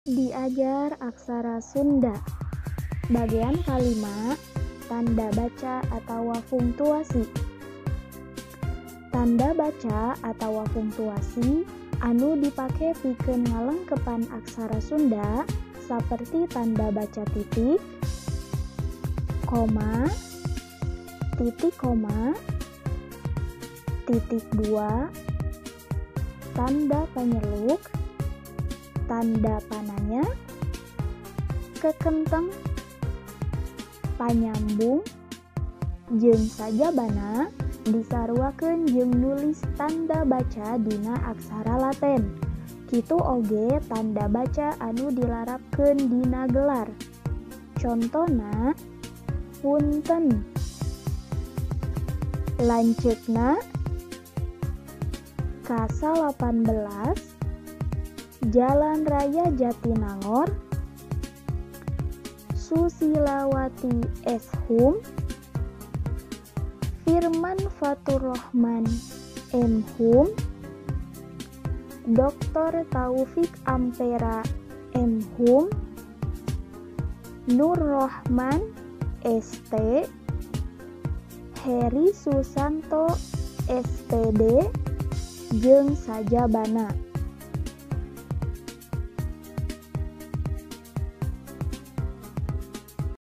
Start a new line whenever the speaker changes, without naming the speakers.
Diajar aksara Sunda. Bagian kalima, tanda baca atawa punktuasi. Tanda baca atawa punktuasi anu dipake pikeun ngalengkepan aksara Sunda saperti tanda baca titik, koma, titik koma, titik dua, tanda panyeluk, tanda pananya, kekenteng, panyambung, jeung sajabana disaruakeun jeung nulis tanda baca dina aksara Latin. Kitu oge tanda baca anu dilarapkeun dina gelar. Contona punten. Lanceukna Kasa 18 Jalan Raya Jatinangor, Susilawati S. Hum, Firman Faturrahman M. Hum, Dr. Taufik Ampera M. Hum, Nur Rohman ST, Heri Susanto SPD, jeung sajabana.